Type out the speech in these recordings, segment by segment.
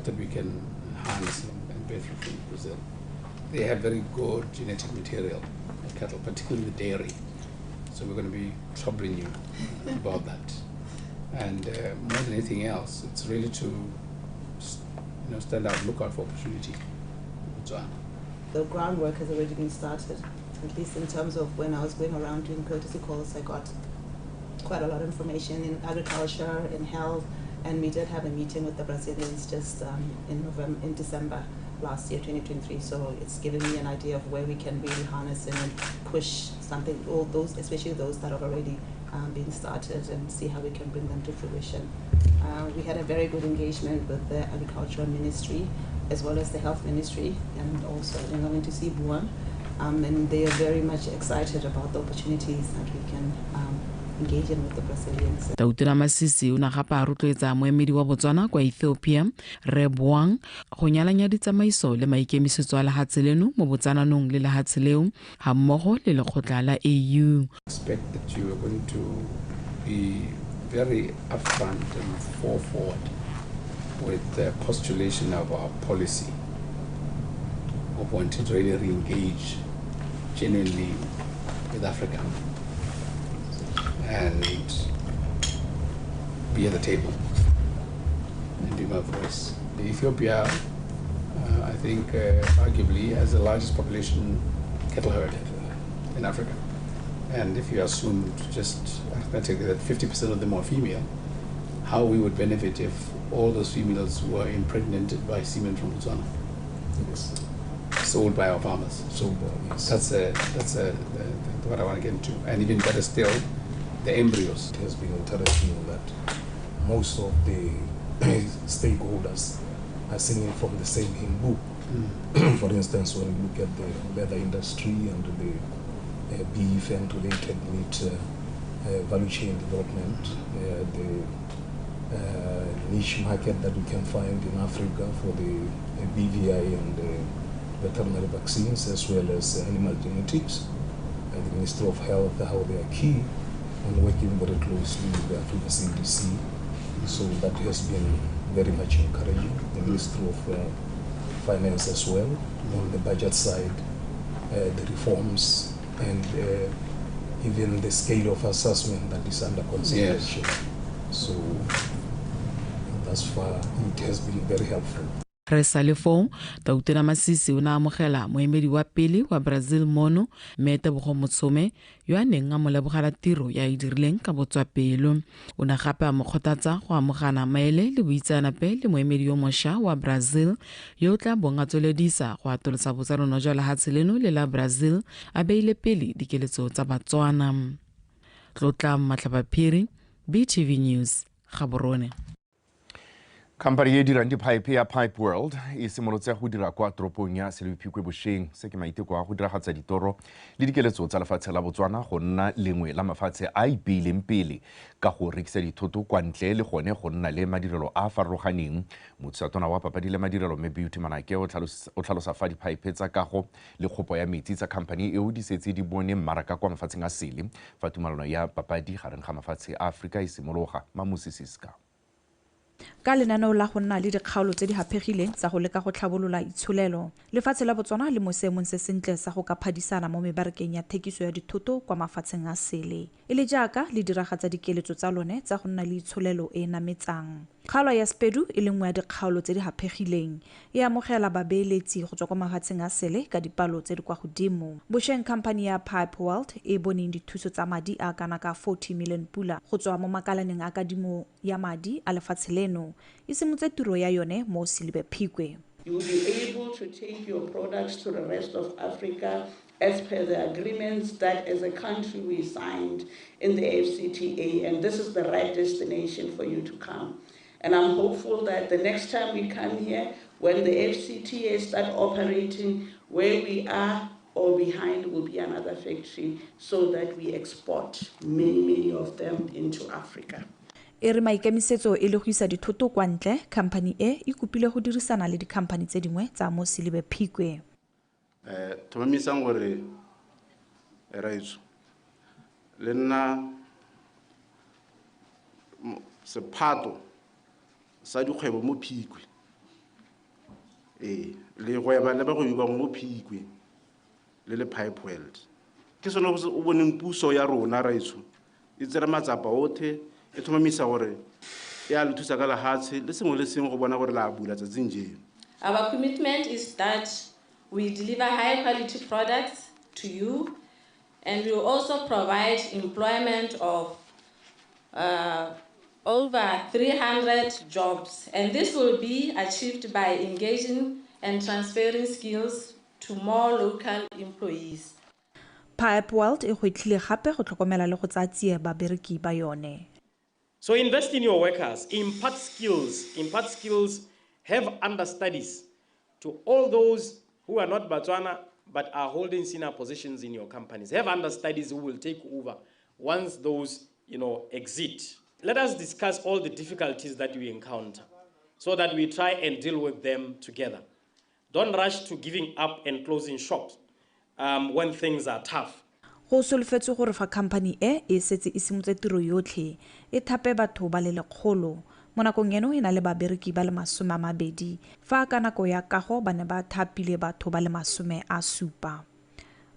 lot that we can harness and benefit from Brazil. They have very good genetic material of cattle, particularly the dairy. So we're going to be troubling you about that. And more than anything else, it's really to stand out, look out for opportunity in Botswana. The groundwork has already been started, at least in terms of when I was going around doing courtesy calls, I got quite a lot of information in agriculture, in health, and we did have a meeting with the Brazilians just in December last year, 2023. So it's given me an idea of where we can really harness and push something, all those, especially those that have already been started, and see how we can bring them to fruition. We had a very good engagement with the Agricultural Ministry as well as the Health Ministry, and also I went to see Buan, and they are very much excited about the opportunities that we can engage in with the Brazilians. Tautona Masisi o ne gape a rotloetsa moemedi wa Botswana kwa Ethiopia, Rre Boang, go nyalanya ditsamaiso le maikemisetso a lehatshe leno mo botsananong le lehatshe leo ga mmogo le lekgotla la AU. Expect that you are going to be very upfront and forward with the postulation of our policy of wanting to really re-engage genuinely with Africa and be at the table and be my voice. Ethiopia, I think, arguably has the largest population cattle herd in Africa. And if you assume just arithmetically that 50% of them are female, how we would benefit if all those females were impregnated by semen from Botswana. Yes. Sold by our farmers. Sold by, yes. That's what I want to get into. And even better still, the embryos. It has been interesting that most of the stakeholders are singing from the same hymn book. For instance, when you look at the leather industry and the beef and related meat value chain development, the niche market that we can find in Africa for the BVI and the veterinary vaccines, as well as animal genetics, and the Ministry of Health, how they are key and working very closely with the Africa CDC. So that has been very much encouraging. The Ministry of Finance as well, on the budget side, the reforms, and even the scale of assessment that is under consideration. Yes. So thus far, it has been very helpful. Re sa le foo, Tautona Masisi o ne a amogela moemedi wa pele wa Brazil mono, mme Tebogo Motshome, yo a neng a mo lebogela tiro ya e dirileng ka botswapelo. O ne gape a mo kgothatsa go amogana maele le boitseanape le moemedi yo mošwa wa Brazil yo o tla bong a tsweledisa go atolosa botsalano jwa lehatshe leno le la Brazil, a beile pele dikeletso tsa Batswana. Tlotla Matlhabaphiri, BTV News, Gaborone. Khamphane e dirang diphaephe ya Pipe World e simolotse go dira kwa toropong ya Selebi Phikwe bošweng. Se ke maiteko a go diragatsa ditoro le dikeletso tsa lefatshe la Botswana go nna lengwe la mafatshe a ipeileng pele ka go rekisa dithoto kwa ntle le gone go nna le madirelo a a farologaneng. Mothusatona wa papadi le madirelo mme Beauty Manake o tlhalosa fa diphaephe tsa kago le kgopo ya metsi tsa khamphane eo di setse di bone mmaraka kwa mafatsheng a sele fa tumalano ya papadi gareng ga mafatshe a Aforika e simologa. Mamusi Siska. Ka lenaneo la go nna le dikgaolo tse di haphegileng tsa go leka go tlhabolola itsholelo, lefatshe la Botswana le mo seemong se sentle sa go ka phadisana mo mebarakeng ya thekiso ya dithoto kwa mafatsheng a sele, e le jaaka le diragatsa dikeletso tsa lone tsa go nna le itsholelo e e nametsang. Kgaolo ya Sepedu e le nngwe ya dikgaolo tse di haphegileng, e amogela babeeletsi go tswa kwa mafatsheng a sele ka dipalo tse di kwa godimo. Bošweng khamphane ya Pipe World e boneng dithuso tsa madi a kana ka 40 million pula go tswa mo makalaneng a kadimo ya madi a lefatshe leno, e simotse tiro ya yone mo Selebi Phikwe. You will be able to take your products to the rest of Africa as per the agreements that as a country we signed in the AfCFTA, and this is the right destination for you to come. And I'm hopeful that the next time we come here, when the AfCFTA start operating, where we are or behind will be another factory, so that we export many, many of them into Africa. E re maikemisetso e le go isa dithoto kwa ntle, khamphane e e kopile go dirisana le dikhamphane tse dingwe tsa mo Selebi Phikwe. Tlhomamisang gore raitso le nna sephato sa dikgwebo mo Phikwe. Ee, le gweba le bagwebi bangwe mo Phikwe le le Pipe World. Ke sone o boneng puso ya rona raetsho e tsere matsapa otlhe e tlhomamisa gore e a le thusa ka lehatshe le sengwe le sengwe go bona gore la bula tsatsing jeno. Our commitment is that we deliver high quality products to you, and we will also provide employment of over 300 jobs, and this will be achieved by engaging and transferring skills to more local employees. Pipe World e gwetlhile gape go tlhokomela le go tsaya tsie babereki ba yone. So invest in your workers, impart skills, have understudies to all those who are not Botswana but are holding senior positions in your companies. Have understudies who will take over once those, exit. Let us discuss all the difficulties that we encounter so that we try and deal with them together. Don't rush to giving up and closing shops when things are tough. Go solofetswe gore fa company e e setse e simotse tiro yotlhe e thape batho ba le 100. Mo nakong eno e na le babereki ba le 20, fa ka nako ya kago ba ne ba thapile batho ba le 70.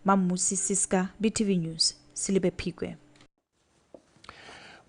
Mammusi Siska, BTV News, Selibe Phikwe.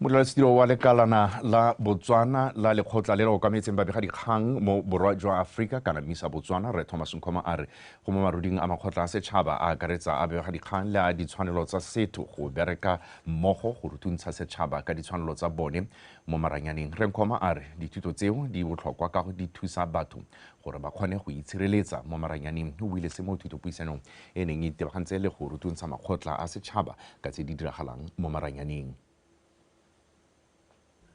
Modulasetilo wa lekalana la Botswana la lekgotla le le okametseng babegadikgang mo borwa jwa Aforika kana MISA Botswana Rre Thomas Nkhoma a re go mo maruding a makgotla a setšhaba a akaretsa a begadikgang le a ditshwanelo tsa setho go bereka mmogo go rutuntsha setšhaba ka ditshwanelo tsa bone mo maranyaneng. Rre Nkhoma a re dithuto tseo di botlhokwa ka go di thusa batho gore ba kgone go itshireletsa mo maranyaneng. O buile se mo thutopuisanong e neng e itebagantse le go rutuntsha makgotla a setšhaba ka tse di diragalang mo maranyaneng.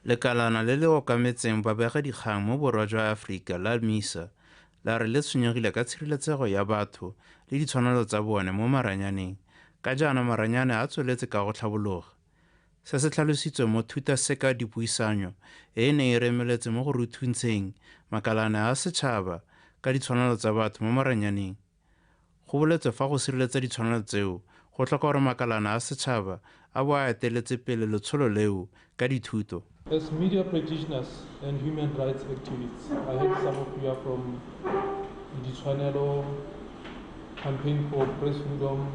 Lekalana le le okametseng babegadikgang mo borwa jwa Aforika la MISA la re le tshwenyegile ka tshireletsego ya batho le ditshwanelo tsa bone mo maranyaneng ka jaana maranyane a tsweletse ka go tlhabologa. Se se tlhalositswe mo thutaseka dipuisanyo e e neng e remeletse mo go ruthuntsheng makalana a setšhaba ka ditshwanelo tsa batho mo maranyaneng. Go boletswe fa go sireletsa ditshwanelo tseo go tlhoka gore makalana a setšhaba a bo a eteletse pele letsholo leo ka dithuto. As media practitioners and human rights activists, I heard some of you are from the Ditshwanelo campaign for press freedom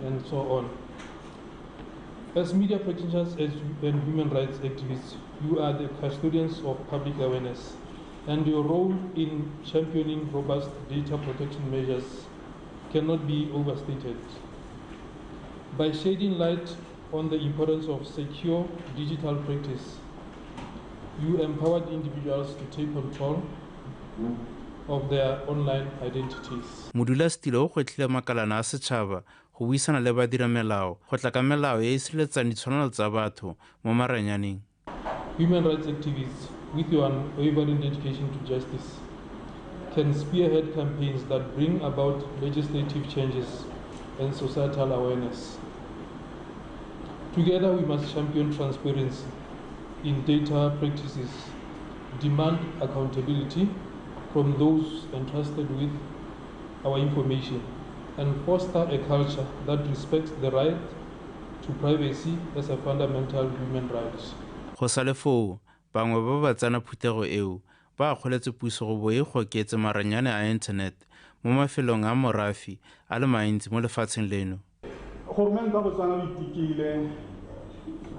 and so on. As media practitioners and human rights activists, you are the custodians of public awareness, and your role in championing robust data protection measures cannot be overstated. By shedding light on the importance of secure digital practice, you empowered individuals to take control of their online identities. Modulasetilo o gwetlhile makalana a setšhaba go buisana le badiramelao go tla ka melao e e sireletsang ditshwanelo tsa batho mo maranyaneng. Human rights activists, with your unwavering dedication to justice, can spearhead campaigns that bring about legislative changes and societal awareness. Together, we must champion transparency in data practices, demand accountability from those entrusted with our information, and foster a culture that respects the right to privacy as a fundamental human right. Go sale foo, bangwe ba ba tsena phuthego eo ba akgoletse puso go bo e goketse maranyane a internet mo mafelong a morafe a le mantsi mo lefatsheng leno. Government wa Botswana o itekile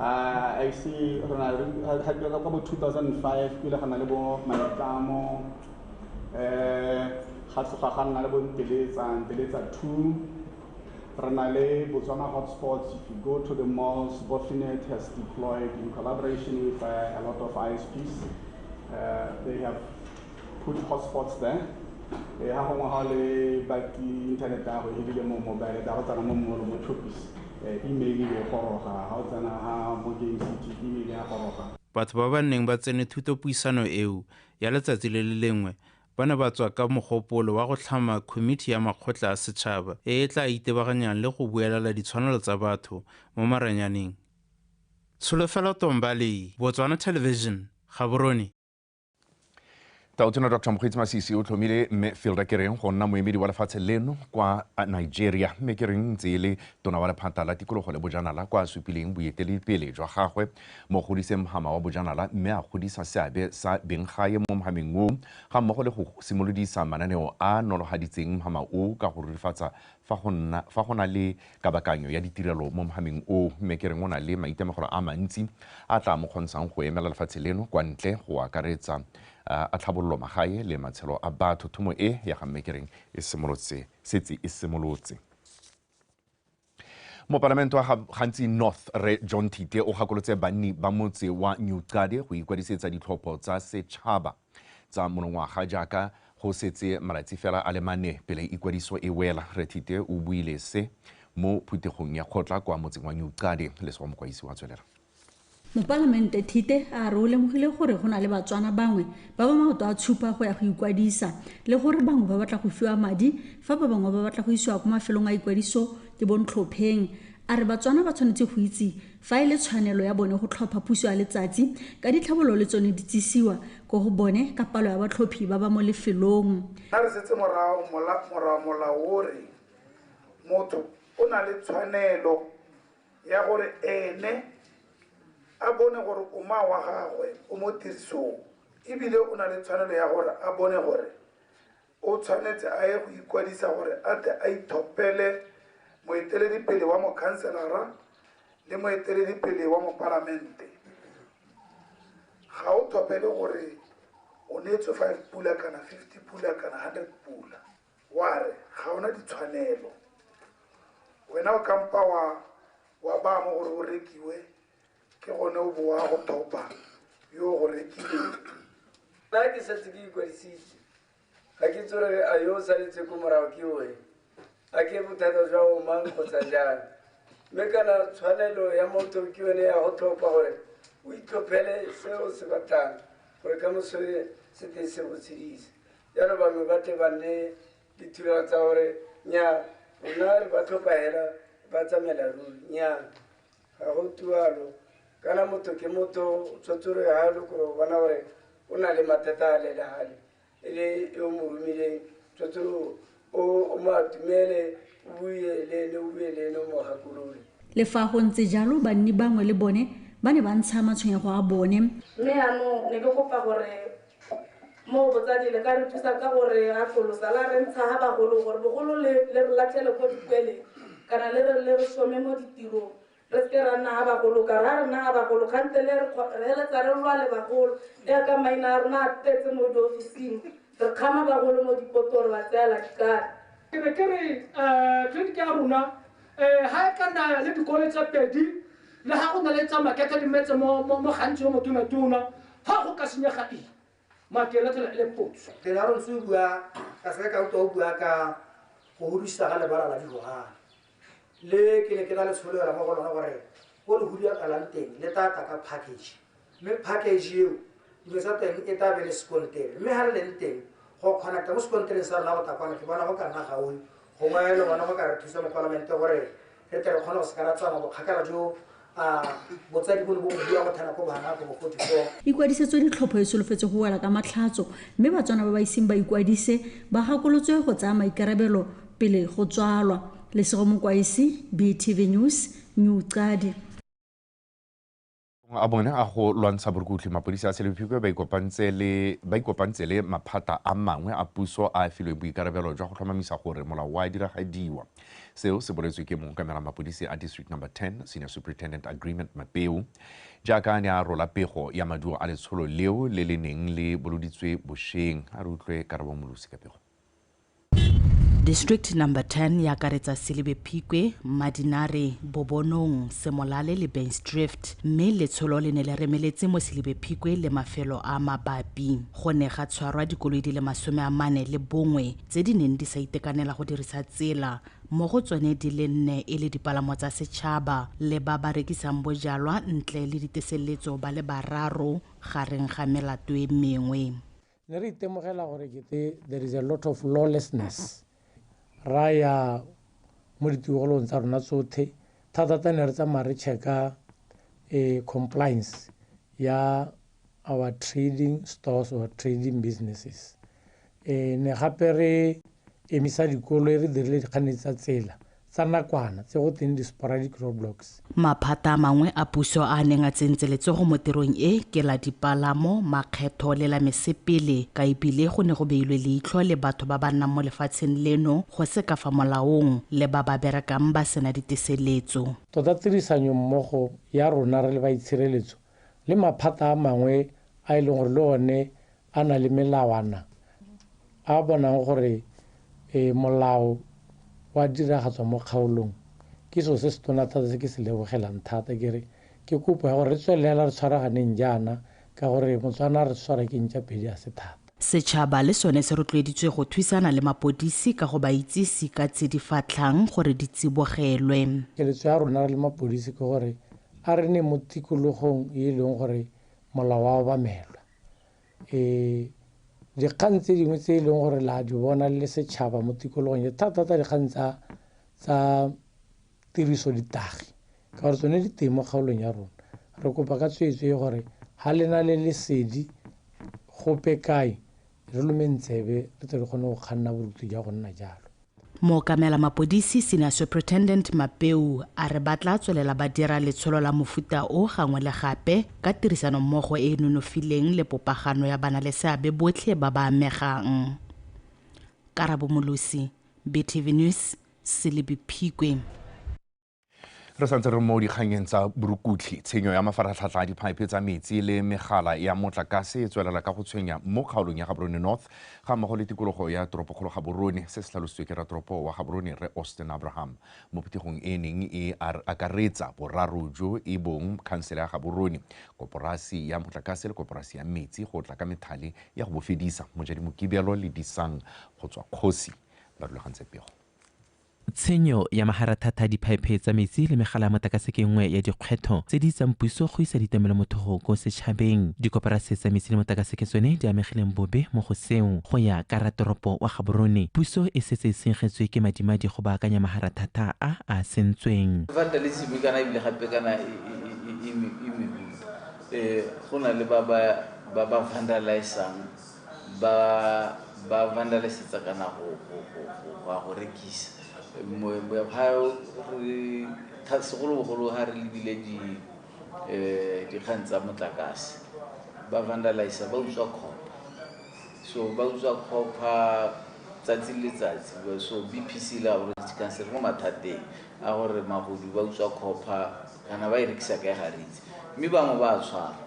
a ise rona ga ka bo 2005 pele ga na le bo maitlamo ga tsoga ga nna le bo Nteletsa 2 re na le Botswana hotspots. If you go to the malls, Bofinet has deployed in collaboration with a lot of ISPs. They have put hotspots there. Ha gongwe ga le baki internet ya go hedile mo mobile da go tsena mo mall mo Choppies email e goroga ha o tsena ha mo Game City email ya goroga. Batho ba ba neng ba tsene thutopuisano eo ya letsatsi le le lengwe ba ne ba tswa ka mogopolo wa go tlhama komiti ya makgotla a setšhaba e e tla itebaganyang le go buelela ditshwanelo tsa batho mo maranyaneng. Tsholofelo Tombale, Botswana Television, Gaborone. Tautona Dr. Mokgweetsi Masisi o tlhomile mme Philda Kereng go nna moemedi wa lefatshe leno kwa Nigeria. Mme Kereng ntse e le tona wa lephata la tikologo le bojanala kwa a supileng boeteledipele jwa gagwe mo godiseng mhama wa bojanala, mme a godisa seabe sa benggae mo mhameng oo, ga mmogo le go simolodisa mananeo a nologaditseng mhama oo ka go rurifatsa fa go na le kabakanyo ya ditirelo mo mhameng oo. Mme Kereng o na le maitemogelo a mantsi a tla mo kgontshang go emela lefatshe leno kwa ntle go akaretsa a tlhabololo magae le matshelo a batho. Thomo e ya ga mme Kereng e simolotse setse e simolotse. Mopalamente wa Gantsi North Re John Thite o gakolotse banni ba motse wa New Xade go ikwadisetsa ditlhopho tsa setšhaba tsa monongwaga jaaka go setse malatsi fela a le mane pele ikwadiso e wela. Re Thite o buile se mo phuthegong ya kgotla kwa motseng wa New Xade. Lesego Mokwaisi wa tswelela. Mopalamente Thite a re o lemogile gore go na le Batswana bangwe ba ba maoto a tshupa go ya go ikwadisa, le gore bangwe ba batla go fiwa madi fa ba bangwe ba batla go isiwa kwa mafelong a ikwadiso ke bontlhopheng. A re Batswana ba tshwanetse go itse fa e le tshwanelo ya bone go tlhopha puso ya letsatsi ka ditlhabololo le tsone di tsisiwa ko go bone ka palo ya batlhophi ba ba mo lefelong. Nna re setse morago molao o re motho o na le tshwanelo ya gore ene a bone gore oma wa gagwe o mo tirisong, ebile o na le tshwanelo ya gore a bone gore o tshwanetse a ye go ikwadisa gore a tle a ithopele moeteledipele wa mokhanselara le moeteledipele wa mopalamente. Ga o thopele gore o neetswe 5 pula kana 50 pula kana 100 pula, wa re ga ona ditshwanelo. Wena o kampa wa ba mo gore o rekiwe, ke gone o boa go thopa yo go rekileng. Nna ke setse ke ikwadisitse, ga ke itse gore a yo o saletse ko morago ke oe, a ke bothata jwa o mang kgotsa jang. Mme kana tshwanelo ya motho ke yone ya go tlhopha gore o itlhophele se o se batlang gore ka moso se teng se go tshedise. Jalo bangwe ba tle ba nne dithulaganyo tsa gore nnyaa rona re ba tlhopha hela ba tsamaela ruri, nnyaa ga go tualo. Kana motho ke motho o tshwanetse gore ha le gore o bona gore o na le mathata a le le hale e le yo mo romileng, tshwanetse gore o mo atumele, o bue le ene, o bue le ene, o mo gakolole. Le fa go ntse jalo, banni bangwe le bone ba ne ba ntsha matshwenyego a bone. Mme jaanong ne ke kopa gore mo botsadi le ka re thusa ka gore a tlolosa la re ntsha ga bagolo gore bogolo le re latlhele ko dikweleng kana le re some mo ditirong. Re seke ra nna ga bagolo, ka ra rena ga bagolo kgante le re heletsa re lwa le bagolo jaaka maina a rona a tetse mo diofising, re kgama bagolo mo dipotong re ba tseela dikare. Ke ne ke re tleliniki ya rona ga e ka nna le dikolo tse pedi le ga go na le tsa makete di metse mo gantsi yo motona-tona, ga go ka senyega eng makelatela e le potso. Pele ga re ntse o bua ka seke ka utlwa o bua ka go godisa ga lebala la digogana, le ke ne ke na le tshologela mo go lona gore ko le hudiakalang teng le tata ka package, mme package eo dilo tsa teng e tla be le sekontere, mme ga re leng teng go connecta mo sekontereng sa rona go takwana ke bona go ka nna gaufi, gongwe le gona go ka re thusa mopalamente gore re tle re kgone go seka ra tsamaya bokgakala jo botsadi bo ne bo bua go thana ko bana ko bo 44. Ikwadisetso ditlhopho e solofetse go wela ka matlhatso, mme Batswana ba ba iseng ba ikwadise ba gakolotswe go tsaya maikarabelo pele go tswalwa. Lesego Mokwaisi, BTV News, New Xade. A bone a go lwantsha borukutlhi, mapodisi a Selebi Phikwe ba ikopantse le maphata a mangwe a puso a filweng boikarabelo jwa go tlhomamisa gore molao wa diragadiwa. Seo se boletswe ke mookamela mapodisi a District Number 10, Senior Superintendent Agreement Mapeo, jaaka a ne a rola pego ya maduo a letsholo leo le le neng le boloditswe bošeng. A re utlwe Karabo Molosi ka pego. District Number 10 ya akaretsa Selebi Phikwe, Madinare, Bobonong, Semolale le Baines Drift, mme letsholo le ne le remeletse mo Selebi Phikwe le mafelo a mabapi. Go ne ga tshwarwa dikoloi di le 41 tse di neng di sa itekanela go dirisa tsela, mo go tsone di le 4 e le dipalamo tsa setšhaba le ba ba rekisang bojalwa ntle le diteseletso ba le 3 gareng ga melato e mengwe. Ne re itemogela gore kete there is a lot of lawlessness. Ra ya mo ditikologong tsa rona tsotlhe, thata-thata ne re tsamaya re check-a compliance ya our trading stores or trading businesses. Ne gape re emisa dikoloi, re dirile dikganetsi tsa tsela tsa nakwana tse go teng di-sporadic roadblocks. Maphata a mangwe a puso a neng a tsentse letsogo mo tirong e ke la dipalamo, makgetho le la mesepele, ka ebile go ne go beilwe leitlho le batho ba ba nnang mo lefatsheng leno go se ka fa molaong le ba ba berekang ba sena diteseletso. Tota tirisanyo mmogo ya rona re le ba itshireletso le maphata a mangwe a e leng gore le one a na le melawana a bonang gore molao wa diragatswa mo kgaolong, ke selo se se tona thata se ke se lebogelang thata. Ke re ke kopo ya gore re tswelela re tshwaraganeng jaana, ka gore Motswana re tshwara ke ntša pedi a se thata. Setšhaba le sone se rotloeditswe go thusana le mapodisi ka go ba itsise ka tse di fatlhang gore di tsibogelwe. Keletso ya rona re le mapodisi ke gore a re ne mo tikologong e leng gore molao wa obamelwa. Dikgang tse dingwe tse e leng gore la di bona le setšhaba mo tikologong e thata-thata dikgang tsa tiriso ditagi, ka gore tsone di teng mo kgaolong ya rona. Re kopa ka tsweetswe gore ha le na le lesedi gope kae, re lomeng tsebe re tle re kgone go kganna borukutlhi jwa go nna jalo. Mookamela mapodisi Senior Superintendent Mapeu a re ba tla tswelela ba dira letsholo la mofuta o gangwe le gape ka tirisanommogo e e nonofileng le popagano ya bana-le-seabe botlhe ba ba amegang. Karabo Molosi, BTV News, Selebi Phikwe. Re santse re mo dikganyeng tsa borukutlhi. Tshenyo ya mafaratlhatlha a diphaephe tsa metsi le megala ya motlakase e tswelela ka go tshwenya mo kgaolong ya Gaborone North ga mmogo le tikologo ya toropokgolo Gaborone. Se se tlhalositswe ke ratoropo wa Gaborone Rre Austin Abraham mo phuthegong e neng e akaretsa boraro jo e bong khansele ya Gaborone, koporasi ya motlakase le koporasi ya metsi go tla ka methale ya go bofedisa. Mojadi Mokibelo le Disang go tswa Kgosi ba rulagantse pego. Tshenyo ya maharathata a diphaephe tsa metsi le megala ya motlakase ke nngwe ya dikgwetlho tse di itsang puso go isa ditlamelo motho ko setšhabeng. Dikoporasi tsa metsi le motlakase ke tsone di amegileng bobe mo go seo. Go ya ka ratoropo wa Gaborone, puso e setse e senyegetswe ke madimadi go baakanya maharathata a a sentsweng. Vandalism kana ebile gape kana e mebe. Go na le ba ba vandalisang, ba vandalisetsa kana go rekisa. Segolobogolo ha re lebile dikgang tsa motlakase, ba vandalisa, ba utswa copper. So ba utswa copper tsatsi le letsatsi. So BPC le Gaborone City Council mo mathateng a gore magodu ba utswa copper kana ba e rekisa kae ga re itse. Mme bangwe ba a tshwara,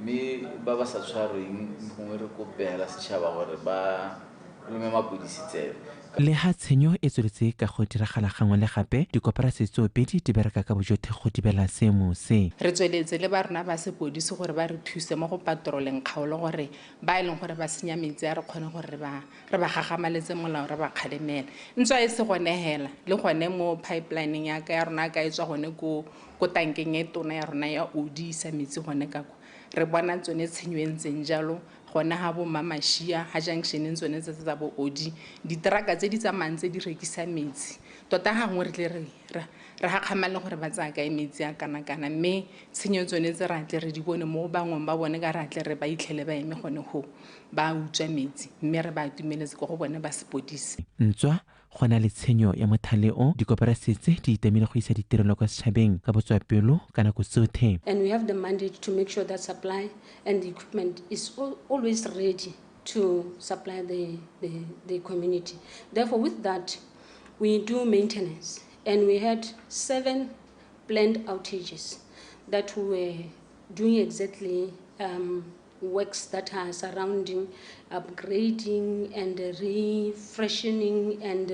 mme ba ba sa tshwarweng gongwe re kopela setšhaba gore ba lome mapodisi tsebe. Le ha tshenyo e tsweletse ka go diragala gangwe le gape, dikoporasi tsoopedi di bereka ka bojotlhe go thibela seemo se. Re tsweletse le ba rona ba sepodisi gore ba re thuse mo go patroleng kgaolo gore ba e leng gore ba senya metsi a re kgone gore re ba gagamaletse molao, re ba kgalemele. Ntswa e se gone hela le gone mo pipelineng ya ka ya rona ka e tswa gone ko tankeng e tona ya rona ya Odi isa metsi gone ka kwa. Re bona tsone tshenyo e ntseng jalo gone ha bo Mamashia ha junctioneng tsone tse tsa bo Odi, diteraka tse di tsamayang tse di rekisa metsi. Tota gangwe re tle re gakgamale gore ba tsaya kae metsi a kana-kana, mme tshenyo tsone tse ra tle re di bone mo bangweng ba bone ka ra tle re ba itlhele ba eme gone go ba utswa metsi, mme re ba atumeletse ko go bone ba sepodisi. Ntswa go na le tshenyo ya mothale o, dikoporasi tse di itamile go isa ditirelo kwa setšhabeng ka botswapelo ka nako tsotlhe. And we have the mandate to make sure that supply and the equipment is always ready to supply the community. Therefore, with that, we do maintenance, and we had 7 planned outages that we were doing exactly works that are surrounding, upgrading and refreshing and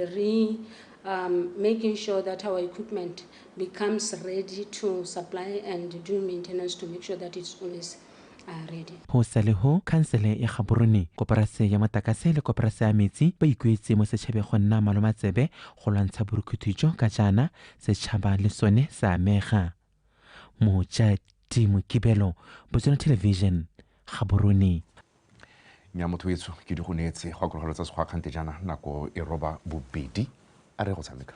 making sure that our equipment becomes ready to supply and do maintenance to make sure that it's always ready. Ho sale ho khansele ya Gaborone, koporase ya motlakase le koporase ya metsi ba ikuetse mo setšhabeng go nna malomatsebe go lwantsha borukhutlhi jo ka jaana setšhaba le sone sa amega. Mojadi Mokibelo, Botswana Television, Gaborone. Nya motho etsho ke di go neetse go akologelo tsa sekgwa kgante jaana nako e roba bobedi a re go tshameka.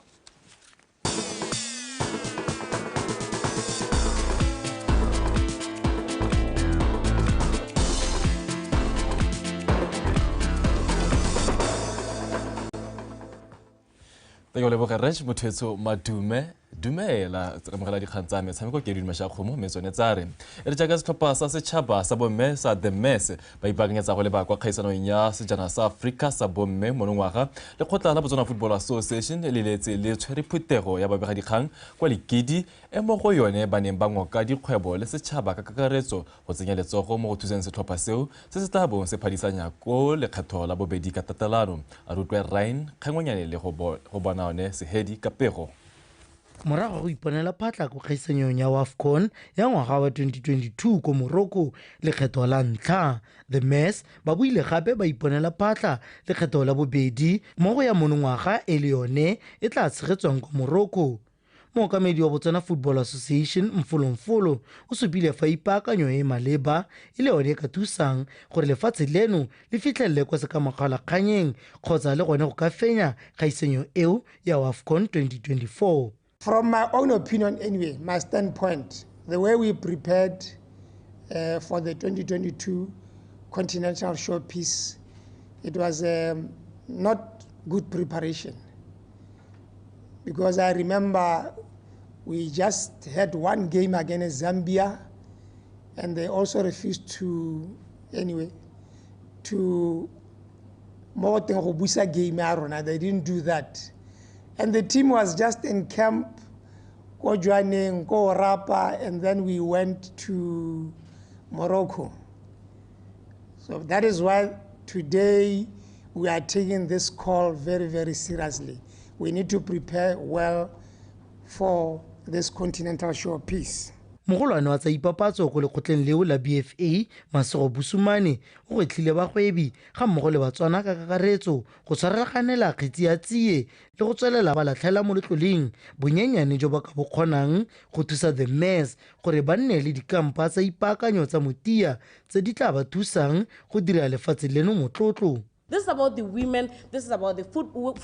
Ke leboge Reg Mothetso Madume. Dumela re mogela dikgang tsa metshameko ke Duma Shakgomo mme tsone tsa re e re jaaka setlhopha sa setšhaba sa bomme sa The Mess ba ipaakanyetsa go leba kwa kgaisanong ya sejana sa Afrika sa bomme monongwaga, lekgotla la Botswana Football Association le letse le tshwere phuthego ya babegadikgang kwa Lekidi e mo go yone ba neng ba ngoka dikgwebo le setšhaba ka kakaretso go tsenya letsogo mo go thuseng setlhopha seo se se tla bong se phadisanya ko lekgetho la bobedi ka tatelano. A re utlwe Ryan Kgengwenyane le go bona one Sehedi ka pego. Morago go iponela phatla ko kgaisanyong ya AFCON ya ngwaga wa 2022 ko Morocco lekgetho la ntlha, The Mess ba buile gape ba iponela phatla lekgetho la bobedi mo go ya monongwaga e le yone e tla tshegetswang ko Morocco. Mookamedi wa Botswana Football Association Mfolomfolo o supile fa ipaakanyo e maleba e le yone e ka thusang gore lefatshe leno le fitlhelele kwa sekamakgolakganyeng kgotsa le gone go ka fenya kgaisanyo eo ya AFCON 2024. From my own opinion anyway, my standpoint, the way we prepared for the 2022 Continental Showpiece, it was not good preparation. Because I remember we just had one game against Zambia, and they also refused to, anyway, to more than Robusa game. They didn't do that. And the team was just in camp, ko Jwaneng, ko Orapa, and then we went to Morocco. So that is why today we are taking this call very, very seriously. We need to prepare well for this continental showpiece. Mogolwane wa tsa ipapatso ko lekgotleng leo la BFA Masego Busumane o gwetlhile bagwebi ga mmogo le Batswana ka kakaretso go tshwarelaganela kgetsi ya tsie le go tswelela ba latlhela mo letloleng bonyenyane jo ba ka bo kgonang go thusa The Mess gore ba nne le dikampa tsa ipaakanyo tsa motia tse di tla ba thusang go dira lefatshe leno motlotlo. This is about the women, this is about the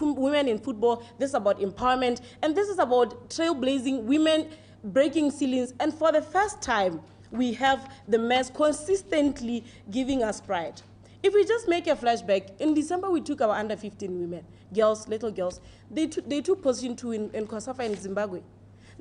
women in football, this is about empowerment, and this is about trailblazing women breaking ceilings. And for the first time, we have the Mess consistently giving us pride. If we just make a flashback, in December we took our under 15 women, girls, little girls. They took position 2 in COSAFA and Zimbabwe.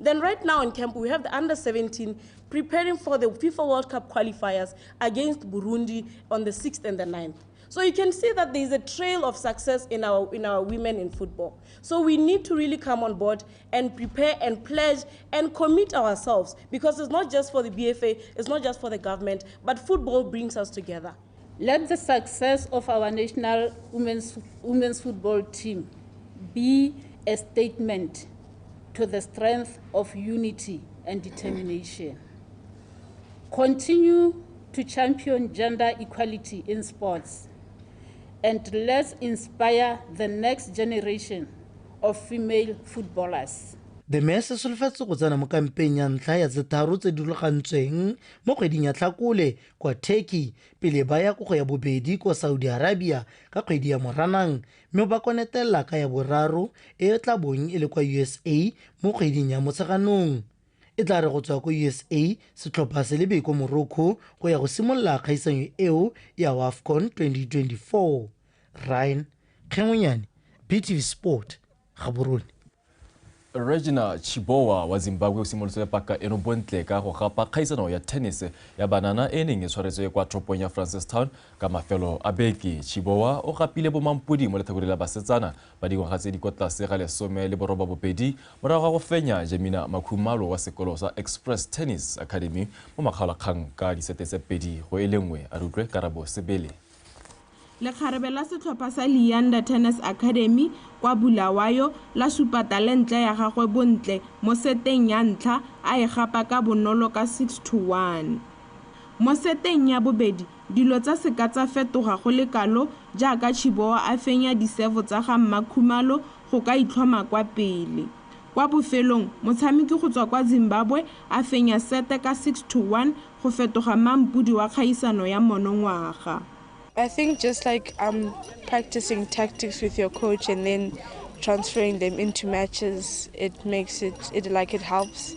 Then right now in camp, we have the under 17 preparing for the FIFA World Cup qualifiers against Burundi on the 6th and the 9th. So you can see that there is a trail of success in our women in football. So we need to really come on board and prepare and pledge and commit ourselves, because it's not just for the BFA, it's not just for the government, but football brings us together. Let the success of our national women's football team be a statement to the strength of unity and determination. Continue to champion gender equality in sports, and let's inspire the next generation of female footballers. The Mess e solofetse go tsena mo kampeng ya ntlha ya tse tharo tse di rulagantsweng mo kgweding ya Tlhakole kwa Turkey pele ba ya ko go ya bobedi kwa Saudi Arabia ka kgwedi ya Moranang, mme ba konetelela ka ya boraro e tla bong e le kwa USA mo kgweding ya Motsheganong. E tla re go tswa ko USA setlhopha se lebe ko Morocco go ya go simolola kgaisanyo eo ya AFCON 2024. Ryan Kgengwenyane, BTV Sport, Gaborone. Regina Chibowa wa Zimbabwe o simolotse paka eno bontle ka go gapa kgaisano ya tennis ya banana e neng e tshwaretswe kwa toropong ya Francistown ka mafelo a beke. Chibowa o gapile bomampodi mo letlhakoreng la basetsana ba dingwaga tse di kwa tlase ga 18 morago ga go fenya Jemina Makhumalo wa sekolo sa Express Tennis Academy mo makgaolakgang ka disete tse 2-1. A re utlwe Karabo Sebele. Lekgarebe la setlhopha sa Leander Tennis Academy kwa Bulawayo la supa talente ya gagwe bontle mo seteng ya ntlha a e gapa ka bonolo ka 6-1. Mo seteng ya bobedi dilo tsa seka tsa fetoga go le kalo jaaka Chibowa a fenya disevo tsa ga Mmakhumalo go ka itlhoma kwa pele. Kwa bofelong motshameki go tswa kwa Zimbabwe a fenya sete ka 6-1 go fetoga mampodi wa kgaisano ya monongwaga. I think just like practicing tactics with your coach and then transferring them into matches, it makes it helps.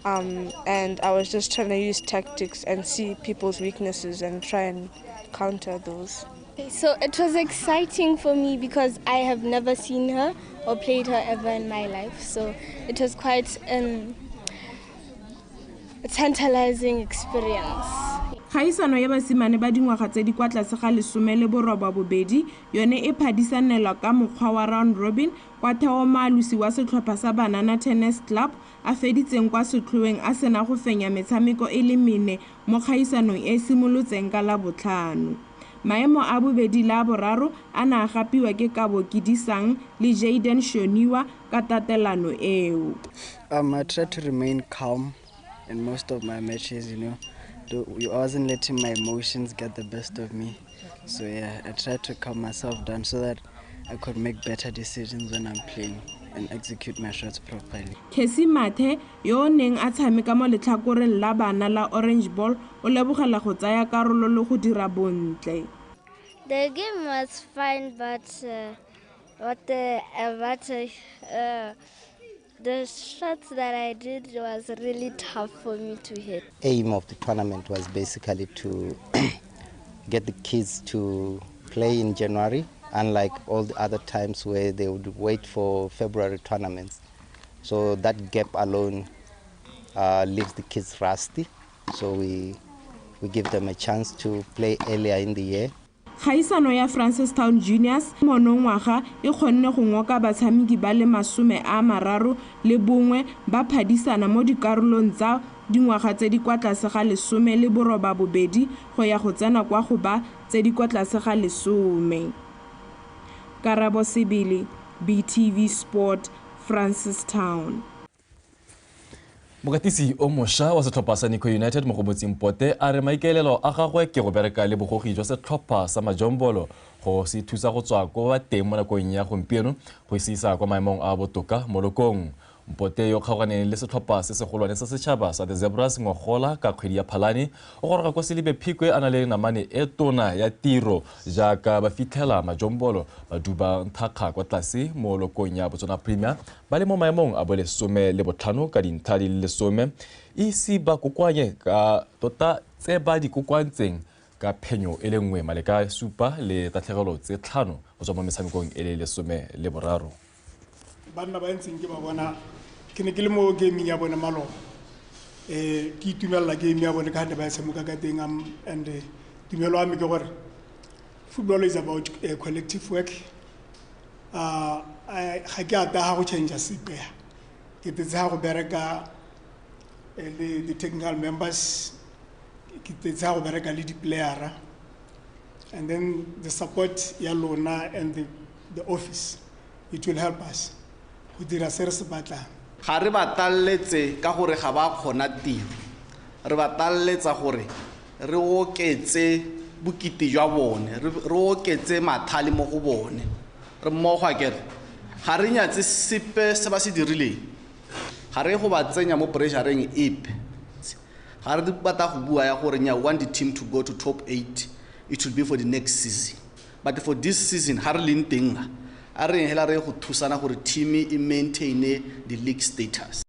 And I was just trying to use tactics and see people's weaknesses and try and counter those. So it was exciting for me because I have never seen her or played her ever in my life. So it was quite a tantalizing experience. Kgaisano ya basimane ba dingwaga tse di kwa tlase ga 18 yone e phadisanelwa ka mokgwa wa round robin kwa Theo Moalosi wa setlhopha sa Banana Tennis Club a feditseng kwa setlhoeng a sena go fenya metshameko e le mene mo kgaisanong e e simolotseng ka Labotlhano. Maemo a bobedi le a boraro a ne a gapiwa ke Kabo Kidisang le Jaden Shoniwa ka tatelano eo. I try to remain calm in most of my matches, you know. I wasn't letting my emotions get the best of me. So yeah, I tried to calm myself down so that I could make better decisions when I'm playing and execute my shots properly. Casey Mathe, yo o neng a tshameka mo letlhakoreng la bana la Orange Ball, o lebogela go tsaya karolo le go dira bontle. The game was fine, but the shots that I did was really tough for me to hit. Aim of the tournament was basically to get the kids to play in January, unlike all the other times where they would wait for February tournaments. So that gap alone leaves the kids rusty. So we give them a chance to play earlier in the year. Kgaisano ya Francistown Juniors monongwaga e kgonne go ngoka batshameki ba le 31 ba phadisana mo dikarolong tsa dingwaga tse di kwa tlase ga 18 go ya go tsena kwa go ba tse di kwa tlase ga 10. Karabo Sebele, BTV Sport, Francistown. Mokatisi o mošwa wa setlhopha sa Nico United Mogomotsi Mpote a re maikaelelo a gagwe ke go bereka le bogogi jwa setlhopha sa Majombolo go se thusa go tswa kwa teng mo nakong ya gompieno go se isa kwa maemong a botoka mo lokong. Mpote yo kgaoganeng le setlhopha se segolwane sa setšhaba sa The Zebras ngogola ka kgwedi ya Phalane o goroga kwa Selibe Phikwe a na le namane e tona ya tiro jaaka ba fitlhela Majombolo ba duba nthakga kwa tlase mo lokong ya Botswana Premier ba le mo maemong a bo 15 ka dintlha di le 10 ise ba kokoanye ka tota tse ba di kokoantseng ka phenyo e le nngwe maleka 7 le tatlhegelo tse 5 go tswa mo metshamekong e le 13. Banna ba ntseng ke ba bona ke ne ke le mo gaming ya bone maloba, ke itumelela game ya bone ka ne ba tshameka ka teng, and tumelo ya me ke gore football is about collective work. Ga ke ata ga go change sepe, ke tetse ga go bereka le the technical members, ke tetse ga go bereka le di-playera, and then the support ya lona and the office, it will help us go dira se re se batlang. Ga re ba talletse ka gore ga ba kgona tiro, re ba talletsa gore re oketse bokete jwa bone, re oketse mathale mo go bone. Re mmogo akere ga re nyatse sepe se ba se dirileng, ga re go ba tsenya mo pressureng epe. Ga re batla go bua ya gore nya want the team to go to top 8, it will be for the next season, but for this season ga re leng teng a re hela re go thusana gore team e maintain the league status.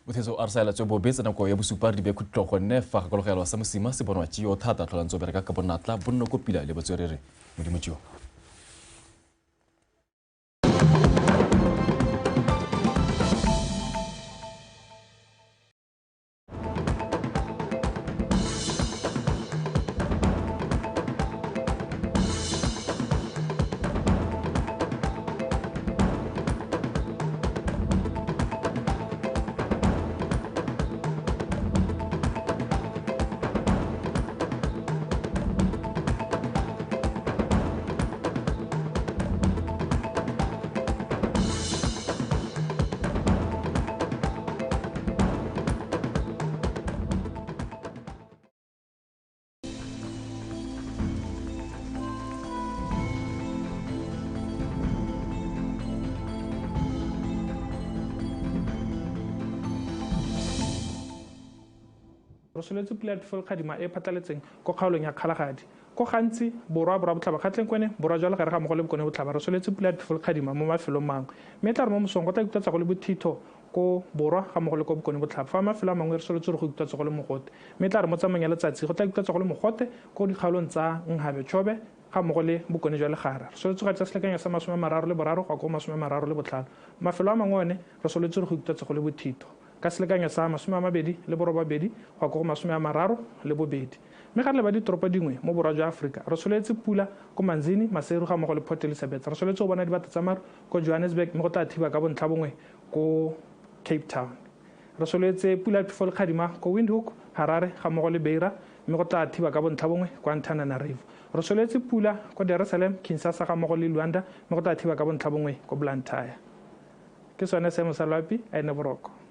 Mothetso a re saela tswe bobe tsa nako ya bosupa re di be khutlo gonne fa gakologelwa sa mosima se bonwa tšio thata tlholang tso bereka ka bonatla bonno kopila le botswerere. Modimo tšio. Re soletse pula ya difolo-kgadima e phatlaletseng ko kgaolong ya Kgalagadi. Ko gantsi borwa borwa botlhaba kgatleng kwene borwa jwa legare ga mmogo le bokone botlhaba re soletse pula ya difolo-kgadima mo mafelong mangwe. Mme e tla re mo mosong go tla ikutlwatsa go le bothitho ko borwa ga mmogo le ko bokone botlhaba. Fa mafelo a mangwe re soletse gore go ikutlwatsa go le mogote. Mme e tla re mo tsamaong ya letsatsi go tla ikutlwatsa go le mogote ko dikgaolong tsa Nhabe Chobe ga mmogo le bokone jwa legare. Re soletse go tsa selekanyo sa 33 go ya ko 35. Mafelo a mangwe one re soletse go ikutlwatsa go le bothito ka selekanyo sa 28 go ya ko 32. Mme ga re leba ditoropo dingwe mo borwa jwa Aforika, re soletse pula ko Manzini, Maseru ga mmogo le Port Elizabeth. Re soletse go bona dibata tsa maru ko Johannesburg, mme go tla thiba ka bontlha bongwe ko Cape Town. Re soletse pula ya phefo le kgadima ko Windhoek, Harare ga mmogo le Beira, mme go tla thiba ka bontlha bongwe kwa Antananarivo. Re soletse pula ko Dar es Salaam, Kinshasa ga mmogo le Luanda, mme go tla thiba ka bontlha bongwe ko Blantyre. Ke sone seemo sa loapi, a ene boroko.